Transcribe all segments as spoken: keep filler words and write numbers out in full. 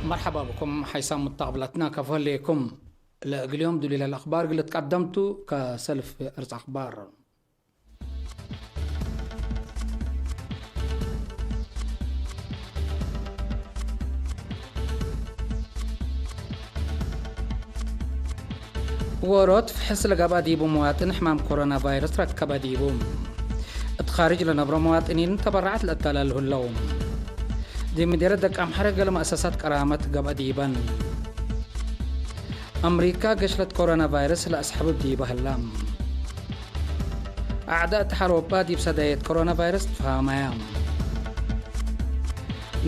መርሐባ ብኩም ሐይሳም ሙተቅብለትና ከፎ ህሌኩም። ለእግል ዮም ዱሊለ ለአክባር እግል ትቀደምቱ ከሰልፍ እርጽ አክባር። ዎሮት ፍሕስ ለገብአ ዲቡ መዋጥን ሕማም ኮሮና ቫይረስ ረከበ ዲቡ። እት ካርጅ ለነብሮ መዋጥኒን ተበረዓት ለአተላልሁ ህለው። ዲብ ምዴርየት ደቅ አምሐረ ገሌ መአሰሳት ቀራመት ገብአ ዲበን። አምሪካ ገሽለት ኮሮና ቫይረስ ለአስሐብብ ዲበ ህላ። አዕዳእ እት ሐሮፓ ዲብ ሰዳየት ኮሮና ቫይረስ ትፋሀመያ።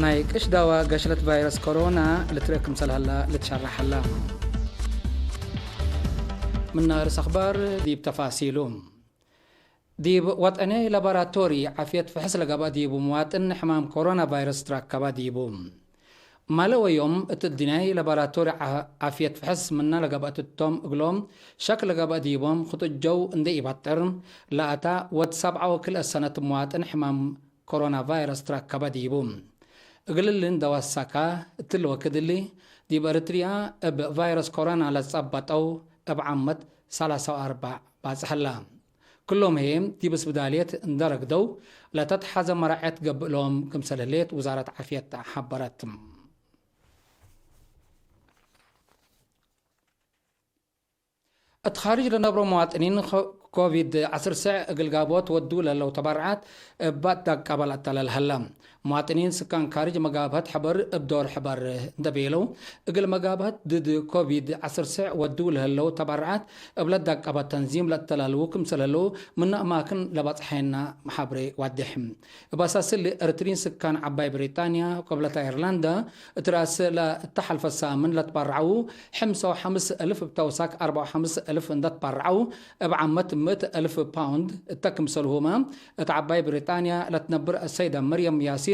ናይ ቅሽ ዳዋ ገሽለት ቫይረስ ኮሮና ልትርኤ ክምሰል ሀላ ልትሸረሕ ሀላ። ምነ አርእስ አክባር ዲብ ተፋሲሉ። ዲብ ወጠንያይ ላቦራቶሪ ዓፍየት ፍሕስ ለገብአ ዲቡ መዋጥን ሕማም ኮሮና ቫይረስ ትረከበ ዲቡ። ማለ ወዮም እት እድንያይ ላቦራቶሪ ዓ-፣ ዓፍየት ፍሕስ ምነ ለገብአት እቶም እግሎም ሸክ ለገብአ ዲቦም ክትእጀው እንዴ ኢበጥር፣ ለአታ ወድ ሰብዓ ወክልኤ ሰነት መዋጥን ሕማም ኮሮና ቫይረስ ትረከበ ዲቡ። እግል እሊ እንዴ ወሰከ፣ እትሊ ወክድ እሊ ዲብ ኤረትርያ እብ ቫይረስ ኮሮና ለጸበጠው እብ ዓመት ሰላሳ ወአርበዕ ባጽሕ ህላ። ክሎም ህዬ ዲብ እስብዳልየት እንዴ ረግደው ለተትሐዘ መራዐየት ገብእሎም ክምሰል ህሌት ውዛረት ዓፍየት ሐበረት። እት ኻርጅ ለነብሮ መዋጥኒን ኮ-፣ ኮቪድ ዐስር ስዕ እግል ጋብኦት ወዱ ለህለው ተበረዓት እብ አዳቀበ ለአተላል ሀለ። መዋጥኒን ስካን ካርጅ መጋብሀት ሕበር እብ ዶር ሕበር እንዴ ቤለው፣ እግል መጋብሀት ድድ ኮቪድ ዐስር ስዕ ወዱ ለህለው ተበረዓት እብ ለአዳቀበ ተንዚም ለአተላልዉ ክምሰል ህለው ምነ አማክን ለበጽሐይና መሓብሬ ዋዴሕ። እብ አሳስ እሊ፣ ኤረትርዪን ስካን ዐባይ ብሪጣንያ ወቀብለት አይርላንዳ እት ረአስ ለእተ ሐልፈ ሳምን ለትባረዐዉ፣ ሕምሳ ወሐምስ እልፍ እብ ተውሳክ አርበዓ ወሐምስ እልፍ እንደ ትባረዐው፣ እብ ዓመት ምእት እልፍ ፓውንድ እተ ክምሰልሁመ፣ እት ዐባይ ብሪጣንያ ለትነብር አሰይደ መርየም ያሲን፣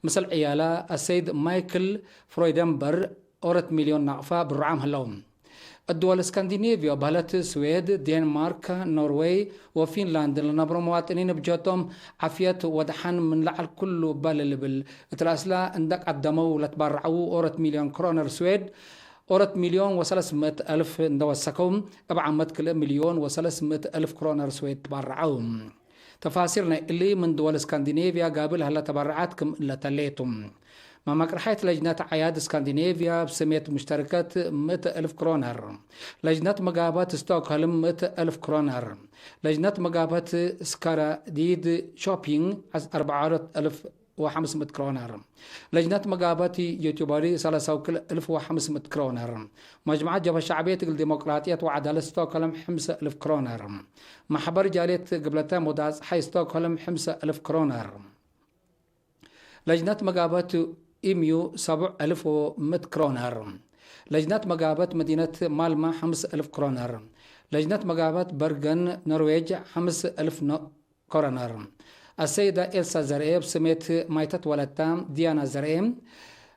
ምስል ዕያላ አሰይድ ማይክል ፍሮይደንበር፣ ኦረት ሚልዮን ናቅፋ ብሩዓም ህለው። እድወል እስካንዲኔቭዮ በህለት ስዌድ፣ ዴንማርክ፣ ኖርዌይ ወፊንላንድ ለነብሮ መዋጥኒን እብ ጀቶም ዓፍየት ወደሐን ምን ለዐል ኩሉ እበ ለልብል እት ረአስላ እንደ ቀደመው ለትባረዐዉ ኦረት ሚልዮን ክሮነር ስዌድ፣ ኦረት ሚልዮን ወሰለስ ምእት አልፍ እንደ ወሰከው፣ እብ ዓመት ክልኤ ሚልዮን ወሰለስ ምእት አልፍ ክሮነር ስዌድ ትባረዐው። ተፋሲር ናይ እሊ ምን ድወል እስካንዲኔቭያ ጋብል ሀለ ተበረዓት ክም እለ ተሌቱ። መመቅርሐይት ለጅነት ዓያድ እስካንዲኔቭያ እብ ስሜት ሙሽተርከት ምእት እልፍ ክሮነር። ለጅነት መጋበት ስቶክሆልም ምእት እልፍ ክሮነር። ለጅነት መጋበት ስካራዲድ ሾፒንግ አርበዓ እልፍ ወሐምስ ምእት ክሮነር። ለጅነት መጋበት ዮቲቦሪ ሰለሳ ወክል እልፍ ወሐምስ ምእት ክሮነር። መጅመዐት ጀብሀት ሸዕብየት እግል ዲሞቅራጥየት ወዐዳለት ስቶክሆልም ሐምስ እልፍ ክሮነር። ማሕበር ጃልየት ግብለተ ሞዳጽሓይ ስቶክሆልም ሐምስ እልፍ ክሮነር። ለጅነት መጋበት ኢምዩ ሰቡዕ እልፍ ወምእት ክሮነር። ለጅነት መጋበት መዲነት ማልመ ሐምስ እልፍ ክሮነር። ለጅነት መጋበት በርገን ኖርዌጅ ሐምስ እልፍ ኖ-፣ ክሮነር። አሰይደ ኤልሳ ዘርኤ እብ ስሜት ማይተት ወለታ ዲያና ዘርኤ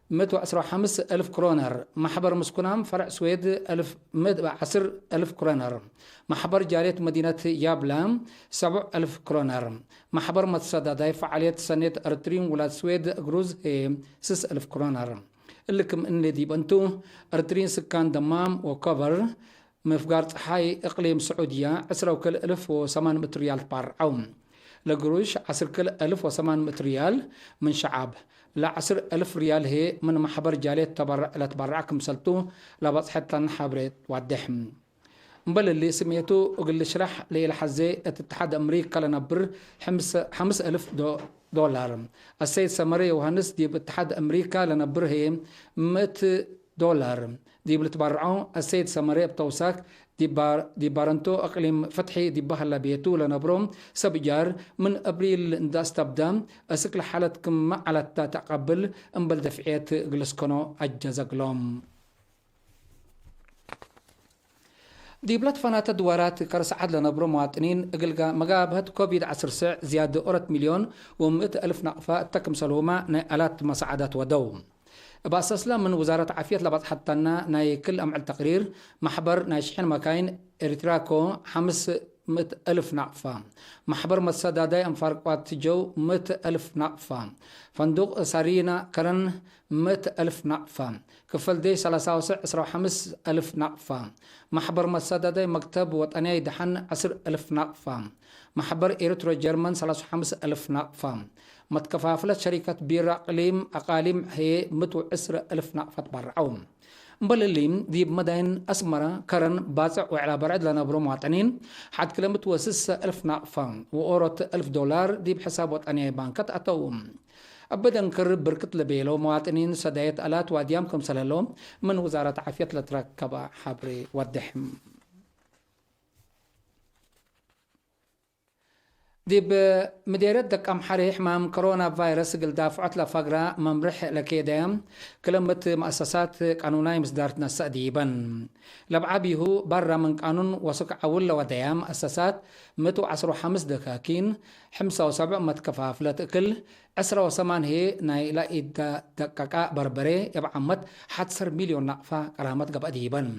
ምእት ወዐስር ወሐምስ እልፍ ክሮነር። ማሕበር ምስኩናም ፈርዕ ስዌድ እልፍ፣ ምእት ወዐስር እልፍ ክሮነር። ማሕበር ጃልየት መዲነት ያብላ ሰቡዕ እልፍ ክሮነር። ማሕበር መትሰዳዳይ ፈዓልየት ሰኔት ኤረትርዪን ውላድ ስዌድ እግሩዝ ህዬ ስስ እልፍ ክሮነር። እሊ ክም እሊ ዲብ እንቱ፣ ኤረትርዪን ስካን ደማም ወኮበር ምፍጋር ጸሓይ እቅሊም ስዑድያ ዕስረ ወክል እልፍ ወሰማን ምእት ርያል ትባርዐው። ለግሩሽ ዐስር ክል እልፍ ወሰማን ምእት ርያል ምን ሸዓብ፣ ለዐስር እልፍ ርያል ህዬ ምን ማሕበር ጃልየት ተበረዕ ለትባረዕ ክምሰልቱ ለበጽሐት ለነ ሐብሬ ትዋዴሕ። እምበል እሊ፣ ስሜቱ እግል ልሽረሕ ለኢለሐዜ፣ እት እትሓድ አምሪካ ለነብር ሐምስ፣ ሐምስ እልፍ ዶ-፣ ዶላር። አሰይድ ሰመረ ዮሃንስ ዲብ እትሓድ አምሪካ ለነብር ህዬ ምእት ዶላር ዲብ ልትባረዐው፣ አሰይድ ሰመረ እብ ተውሳክ ዲብ ባር-፣ ዲብ ባረንቶ እቅሊም ፍትሒ ዲብ በሀለ ቤቱ ለነብሮ ሰብ እጃር፣ ምን አብሪል እንደ አስተብዳ፣ አስክ ለሓለት ክመ ዐለተ ተአቀብል እምበል ደፍዕየት እግል እስከኖ አጀዘ እግሎም። ዲብ ለትፈናተ ድዋራት ከርስ ዐድ ለነብሮ መዋጥኒን፣ እግል ጋ-፣ መጋብሀት ኮቪድ ዐስር ስዕ ዝያድ ኦረት ሚልዮን ወምእት አልፍ ናቅፋ እተ ክምሰልሁመ ናይ አላት መሳዓዳት ወደው። እብ አሰስለ ምን ውዛረት ዓፍየት ለበጽሐተነ ናይ ክል አምዕል ተቅሪር፣ መሕበር ናይ ሽሕን መካይን ኤሪትራኮ ሐምስ ምእት አልፍ ናቅፋ። መሕበር መሰዳዳይ አንፋርቋት ጀው ምእት አልፍ ናቅፋ። ፈንዱቅ ሰሪና ከረን ምእት አልፍ ናቅፋ። ክፈል ዴሽ ሰላሳ ወሰዕ ዕስራ ወሐምስ አልፍ ናቅፋ። መሕበር መሰዳዳይ መክተብ ወጠንያይ ደሐን ዐስር አልፍ ናቅፋ። መሕበር ኤርትሮ ጀርመን ሰላሳ ወሐምስ አልፍ ናቅፋ። መትከፋፍለት ሸሪከት ቢራ እቅሊም አቃሊም ህዬ ምእት ወዕስር አልፍ ናቅፋ ትባርዐው። እምበል እሊ፣ ዲብ መዳይን አስመረ፣ ከረን፣ ባጽዕ ወዕላ በርዕድ ለነብሮ መዋጥኒን፣ ሐድ ክለ ምእት ወስሰ አልፍ ናቅፋ ወኦሮት አልፍ ዶላር ዲብ ሕሳብ ወጠንያይ ባንከት አተው። እብ ደንክር ብርክት ለቤሎ መዋጥኒን ሰዳየት አላት ዋድያም ክምሰል ህለው ምን ውዛረት ዓፍየት ለትረከበ ሐብሬ ወድሕ። ዲብ ምዴርየት ደቀምሐሬ ሕማም ኮሮና ቫይረስ እግል ዳፍዖት ለፈግራ መምርሕ ለኬደየ ክለ ምእት መአሰሳት ቃኑናይ ምስዳር ትነሰእ ዲበን። ለብዓቢሁ በረ ምን ቃኑን ወሱክ ዐውል ለወደየ መአሰሳት ምእት ወዐስር ወሐምስ ደካኪን፣ ሕምሳ ወሰብዕ መትከፋፍለት እክል፣ ዕስራ ወሰማን ህዬ ናይ ለኢደቀቀ በርበሬ እብ ዓመት ሐድ ሰር ሚልዮን ናቅፋ ቀራመት ገብአ ዲበን።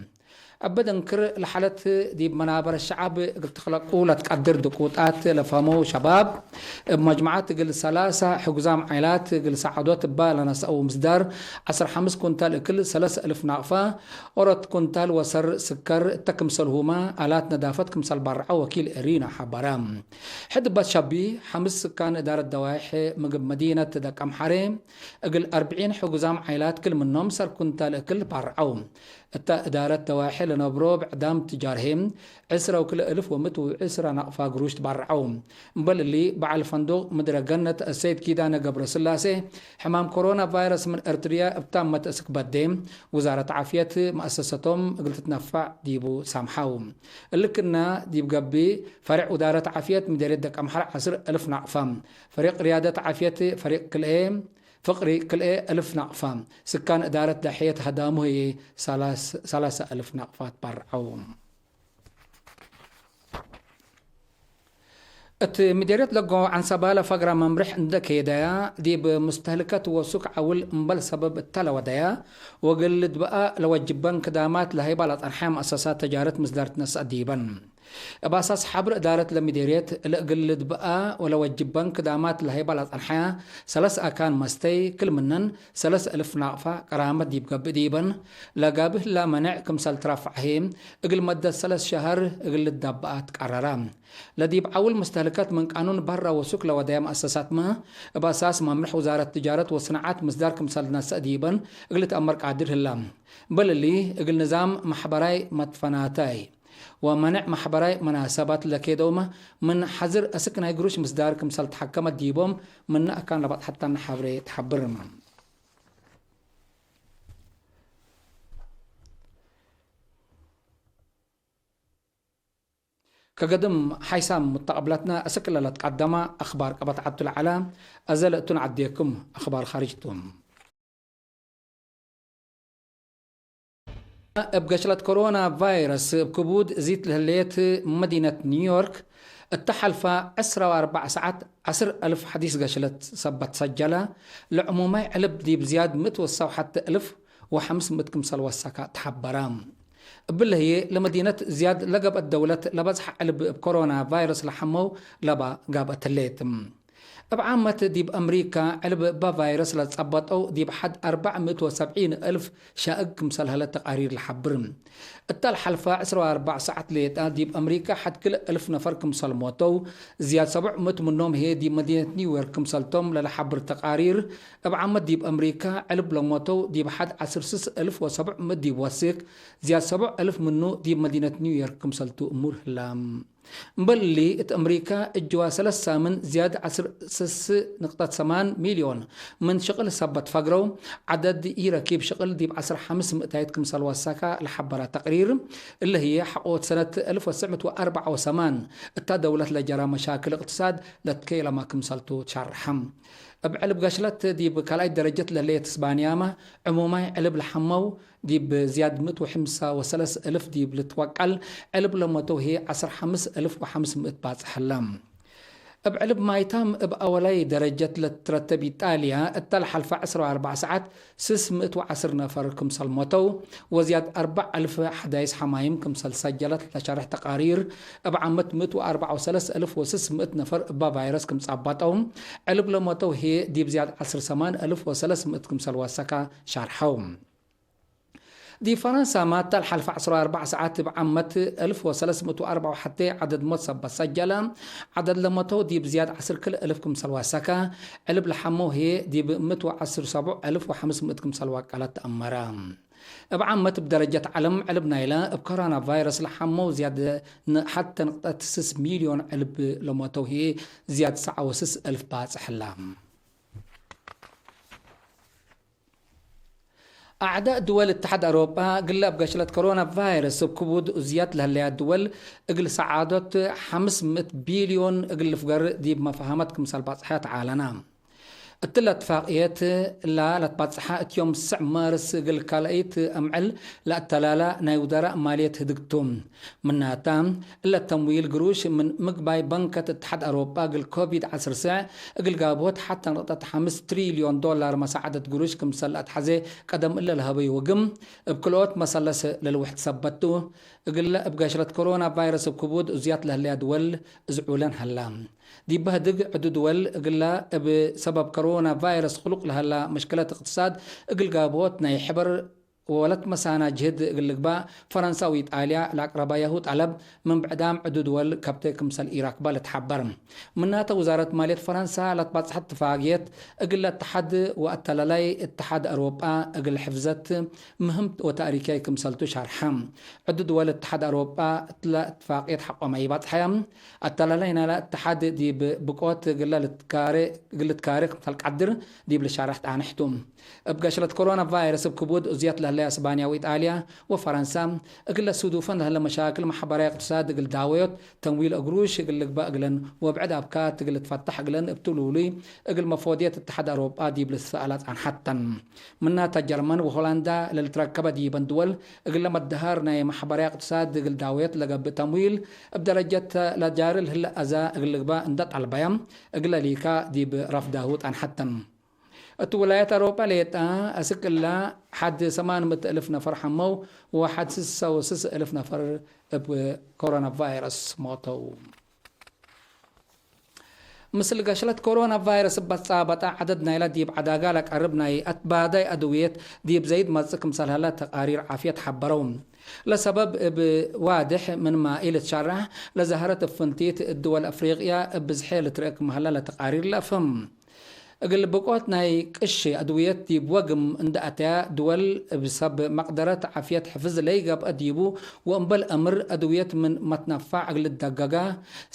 እብ ደንክር ለሓለት ዲብ መናበር ሸዐብ እግል ትክለቁ ለትቀድር ድቁጣት ለፈመው ሸባብ፣ እብ መጅመዐት እግል ሰላሳ ሕጉዛም ዓይላት እግል ሰዓዶት እባ ለነስአው ምስዳር፣ ዐስር ሐምስ ኩንታል እክል ሰለስ አልፍ ናቅፋ፣ ኦሮት ኩንታል ወሰር ስከር እተ ክምሰልሁመ፣ አላት ነዳፈት ክምሰል ባርዐው ወኪል ኤሪና ሐበረ። ሕድ እባት ሸቢ፣ ሐምስ ስካን እዳረት ደዋይሕ ምግብ መዲነት ደቀምሐሬ፣ እግል አርብዒን ሕጉዛም ዓይላት ክል ምኖም ሰር ኩንታል እክል ባርዐው። እተ እዳረት ደዋይሕ ለነብሮ ብዕዳም ትጃር ህዬ፣ ዕስራ ወክልኤ እልፍ ወምእት ወዕስራ ናቅፋ ግሩሽ ትባርዐው። እምበል እሊ፣ በዐል ፈንዱቅ ምድረ ገነት አሰይድ ኪዳነ ገብረስላሴ፣ ሕማም ኮሮና ቫይረስ ምን ኤርትርያ እብ ታመት እስክ በዴ፣ ውዛረት ዓፍየት መአሰሰቶም እግል ትትነፈዕ ዲቡ ሳምሐው። እሊ ክና ዲብ ገብእ፣ ፈሬዕ ውዳረት ዓፍየት ምዴርየት ደቀምሐር ዐስር እልፍ ናቅፋ፣ ፈሪቅ ርያደት ዓፍየት ፈሪቅ ክልኤ፣ ፍቅሪ ክልኤ እልፍ ናቅፋ፣ ስካን እዳረት ዳሕየት ሀዳሙ ህዬ ሰላስ-፣ ሰላሳ እልፍ ናቅፋ ትባርዐው። እት ምዴርየት ለጎ ዐንሰባ ለፈግረ መምርሕ እንደ ኬደያ፣ ዲብ ሙስተህልከት ወሱክ ዐውል እምበል ሰበብ እተ ለወደያ ወእግል ልድበአ ለወጅበን ክዳማት ለሀይባ ለጸንሐ መአሰሳት ተጃረት ምስዳር ትነሰአ ዲበን። እብ አሳስ ሐብር እዳረት ለምዴርየት፣ ለእግል ልድበአ ወለወጅበን ክዳማት ለሀይባ ለጸንሐ ሰለስ አካን መስተይ፣ ክል ምነን ሰለስ እልፍ ናቅፋ ቀራመት ዲብ ገብእ ዲበን፣ ለጋብህ ለመንዕ ክምሰል ትረፈዕ ህዬ፣ እግል መደት ሰለስ ሸሀር እግል ልዳበአ ትቀረረ። ለዲብ ዐውል ሙስተህልከት ምን ቃኑን በረ ወሱክ ለወደየ መአሰሳትመ፣ እብ አሳስ መምርሕ ውዛረት ትጃረት ወስናዐት ምስዳር ክምሰል ነሰእ ዲበን እግል ልትአመር ቃድር ህላ። እምበል እሊ፣ እግል ንዛም መሕበራይ መትፈናታይ ወመንዕ መሕበራይ መናሰባት ለኬደውመ፣ ምን ሐዝር አስክ ናይ ግሩሽ ምስዳር ክምሰል ተሐከመት ዲቦም፣ ምነ አካን ለበጽሐተነ ሐብሬ ተሐብርመ። ከገድም ሓይሳም ሙተቀብለትነ አስክ ለለትቀደመ አክባር ቀበት ዐቱ ለዐለ፣ አዘ ለእቱን ዐዴኩም አክባር ካርጅ ቱ። እብ ገሽለት ኮሮና ቫይረስ እብ ክቡድ እዚት ለህሌት መዲነት ኒውዮርክ፣ እተ ሐልፈ ዕስራ ወአርበዕ ሰዓት ዐስር አልፍ ሐዲስ ገሽለት ሰበት ሰጀለ፣ ለዕሙማይ ዕልብ ዲብ ዝያድ ምእት ወሰብዓተ አልፍ ወሐምስ ምእት ክምሰል ወሰከ ተሐበረ። እብለ ህዬ፣ ለመዲነት ዝያድ ለገብአት ደውለት ለበዝሐ ዕልብ እብ ኮሮና ቫይረስ ለሐመው ለባ ጋብአት ህሌት። እብ ዓመት ዲብ አምሪካ፣ ዕልብ እበ ቫይረስ ለጸበጠው ዲብ ሐድ አርበዕ ምእት ወሰብዒን አልፍ ሻእግ ክምሰል ሀለ ተቃሪር ለሐብር። እተ ለሐልፈ ዕስራ ወአርበዕ ሰዓት ሌጠ፣ ዲብ አምሪካ ሐድ ክልኤ አልፍ ነፈር ክምሰል ሞተው፣ ዝያድ ሰቡዕ ምእት ምኖም ህዬ ዲብ መዲነት ኒውዮርክ ክምሰልቶም ለለሐብር ተቃሪር፣ እብ ዓመት ዲብ አምሪካ ዕልብ ለሞተው ዲብ ሐድ ዐስር ስስ አልፍ ወሰቡዕ ምእት ዲብ ወስክ፣ ዝያድ ሰቡዕ አልፍ ምኑ ዲብ መዲነት ኒውዮርክ ክምሰልቱ እሙር ህላ። እምበል እሊ፣ እት አምሪካ እጅዋ ሰለስ ሳምን ዝያድ ዐስር ስስ ንቅጠት ሰማን ሚልዮን ምን ሽቅል ሰበት ፈግረው፣ ዐደድ ኢረኪብ ሽቅል ዲብ ዐስር ሐምስ ምእታይት ክምሰል ወሰከ ለሐበረ ተቅሪር፣ እለ ህዬ ሐቆት ሰነት አልፍ ወትስዕ ምእት ወአርበዕ ወሰማን እታ ደውለት ለጀረ መሻክል እቅትሳድ ለትኬለመ ክምሰልቱ ትሸርሐ። እብ ዕልብ ገሽለት ዲብ ካልኣይት ደረጀት ለህሌት እስባንያመ፣ ዕሙማይ ዕልብ ለሐመው ዲብ ዝያድ ምእት ወሐምሳ ወሰለስ እልፍ ዲብ ልትወቀል፣ ዕልብ ለሞተው ህዬ ዐስር ሐምስ እልፍ ወሐምስ ምእት ባጽሕ ህለ። እብ ዕልብ ማይታም እብ አወላይ ደረጀት ለትትረተብ ኢጣልያ፣ እተ ለሐልፈ ዕስራ ወአርበዕ ሰዓት ስስ ምእት ወዐስር ነፈር ክምሰል ሞተው፣ ወዝያድ አርበዕ አልፍ ሐዳይስ ሐማይም ክምሰል ሰጀለት ለሸርሕ ተቃሪር፣ እብ ዓመት ምእት ወአርበዕ ወሰለስ አልፍ ወስስ ምእት ነፈር እበ ቫይረስ ክም ጻበጠው፣ ዕልብ ለሞተው ህዬ ዲብ ዝያድ ዐስር ሰማን አልፍ ወሰለስ ምእት ክምሰል ወሰከ ሸርሐው። ዲብ ፈረንሳመ፣ እተ ለሐልፈ ዐስራ ወአርበዕ ሰዓት እብ ዓመት አልፍ ወሰለስ ምእት ወአርበዕ ወሐቴ ዐደድ ሞት ሰበት ሰጀለ። ዐደድ ለሞተው ዲብ ዝያድ ዐስር ክል አልፍ ክምሰል ወሰከ፣ ዕልብ ለሐመው ህዬ ዲብ ምእት ወዐስር ሰቡዕ አልፍ ወሐምስ ምእት ክምሰል ወቀለት ተአመረ። እብ ዓመት እብ ደረጀት ዐለም ዕልብ ናይለ እብ ኮሮና ቫይረስ ለሐመው ዝያድ ን-፣ ሐተ ንቅጠት ስስ ሚልዮን፣ ዕልብ ለሞተው ህዬ ዝያድ ሰዓ ወስስ አልፍ ባጽሕ ህለ። አዕዳእ ድወል እትሓድ አውሮጳ፣ እግለ እብ ገሽለት ኮሮና ቫይረስ እብ ክቡድ እዝያት ለህለያ ድወል፣ እግል ሰዓዶት ሐምስ ምእት ቢልዮን እግል ልፍገር ዲብ መፋሀመት ክምሰል ባጽሐ ተዓለና። እትለ እትፋቅየት እላ ለትባጽሐ እት ዮም ስዕ ማርስ እግል ካልአይት አምዕል ለአተላላ ናይ ውዘራእ ማልየት ህድግ ቱ። ምናተ፣ እለ ተምዊል ግሩሽ ምን ምግባይ በንከት እትሓድ አውሮጳ እግል ኮቪድ ዐስር ስዕ እግል ጋብሆት ሐተ ንቅጠት ሐምስ ትሪልዮን ዶላር መሳዕደት ግሩሽ ክምሰል ለአትሐዜ ቀደም እለ ለሀበዩ ወግም፣ እብ ክልኦት መሰለስ ለልውሕድ ሰበት ቱ። እግለ እብ ገሽለት ኮሮና ቫይረስ እብ ክቡድ እዙያት ለህለያ ድወል እዝዑለን ሀላ። ዲበ ህድግ ዕዱ ድወል እግለ እብ ሰበብ ኮሮና ቫይረስ ክሉቅ ለሀላ መሽክለት እቅትሳድ እግል ጋብሆት ናይ ሕበር ወለት መሳና ጅህድ እግል ልግባእ፣ ፈረንሳ ወኢጣልያ ለአቅረባያሁ ጠለብ ምን ብዕዳም ዕዱ ድወል ከብተ ክምሰል ኢራክበ ልትሐበር። ምናተ ውዛረት ማልየት ፈረንሳ ለትባጽሐት ትፋግየት እግል ለእትሓድ ወአተላላይ እትሓድ አውሮጳ እግል ሕፍዘት ምህም ወታእሪካይ ክምሰልቱ ሻርሐ። ዕዱ ድወል እትሓድ አውሮጳ እትለ እትፋቅየት ሐቆመ ኢባጽሐ። አተላላይ ናይለ እትሓድ ዲብ ብቆት እግለ ልትካሬ፣ እግል ልትካሬ ክምሰል ቀድር ዲብ ልሻርሕ ጣንሕቱ። እብ ገሽለት ኮሮና ቫይረስ እብ ክቡድ እዙያት ለህለያ እስባንያ ወኢጣልያ ወፈረንሳ፣ እግለ ስዱፈን ለህለ መሻክል መሕበራይ እቅትሳድ እግል ዳወዮት፣ ተምዊል እግሩሽ እግል ልግባእ እግለን ወብዕድ አብካት እግል ልትፈታሕ እግለን እብ ትሉሉይ፣ እግል መፎድየት እትሓድ አውሮጳ ዲብ ልትሰአላ ጸንሐተን። ምናተ ጀርመን ወሆላንዳ ለልትረከበ ዲበን ድወል፣ እግለ መደሃር ናይ መሕበራይ እቅትሳድ እግል ዳወዮት ለገብእ ተምዊል፣ እብ ደረጀት ለጃሪ ለህለ አዛ እግል ልግባእ እንደ ጠልበየ፣ እግለ ሊካ ዲብ ረፍዳሁ ጸንሐተን። እት ውላየት አውሮጳ ሌጠ፣ አስክ እለ ሐድ ሰማን ምእት እልፍ ነፈር ሐመው ወሐድ ስሰ ወስስ እልፍ ነፈር እብ ኮሮና ቫይረስ ሞተው። ምስል ገሽለት ኮሮና ቫይረስ እበ ጻበጠ ዐደድ ናይለ ዲብ ዐዳጋ ለቀርብ ናይ አትባዳይ አድውየት ዲብ ዘይድ መጽእ ክምሰል ሀለ ተቃሪር ዓፍየት ሐበረው። ለሰበብ እብ ዋድሕ ምንመ ኢልትሸረሕ፣ ለዘሀረት እብ ፍንቲት ድወል አፍሪቅያ እብ ብዝሐ ልትርአ ክም ሀለ ለተቃሪር ለአፍህም። እግል ብቆት ናይ ቅሽ አድውየት ዲብ ወግም እንደ አተያ፣ ድወል እብ ሰብ መቅደረት ዓፍየት ሕፍዝ ለይገብአ ዲቡ፣ ወእምበል አምር አድውየት ምን መትነፋዕ እግል ልትደገጋ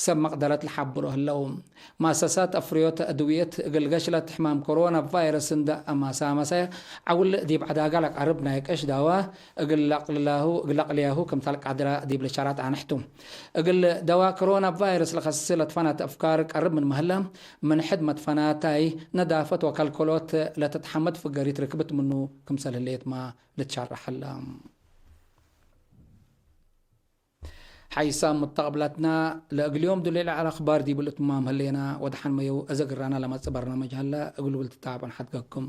ሰብ መቅደረት ለሐብሮ ህለው። መአሰሳት አፍርዮት አድውየት እግል ገሽለት ሕማም ኮሮና ቫይረስ እንደ አማሳመሰ፣ ዐውል ዲብ ዐዳጋ ለቀርብ ናይ ቅሽ ዳዋ እግል ለቅልያሁ፣ እግል ለቅልያሁ ክምሰል ቀድረ ዲብ ልሻራት አነሕቱ። እግል ደዋ ኮሮና ቫይረስ ለከስስ ለትፈናተ አፍካር ቀርብ ምን መህለ፣ ምን ሕድ መትፈናታይ ነዳፈት ወከልኮሎት ለትትሐመድ ፍገሪት ርክብት ምኑ ክምሰል ህሌትመ ልትሸረሕ ህለ። ሐይሳም ሙተቅብላትና፣ ለእግል ዮም ዱሌ ለዐለ አኽባር ዲቡ ልእትማም ህሌና። ወደሐን መየው፣ እዘ ግራና ለመጽእ በርናመጅ ሀለ፣ እግሉ ልትታብዑን ሐድገኩም።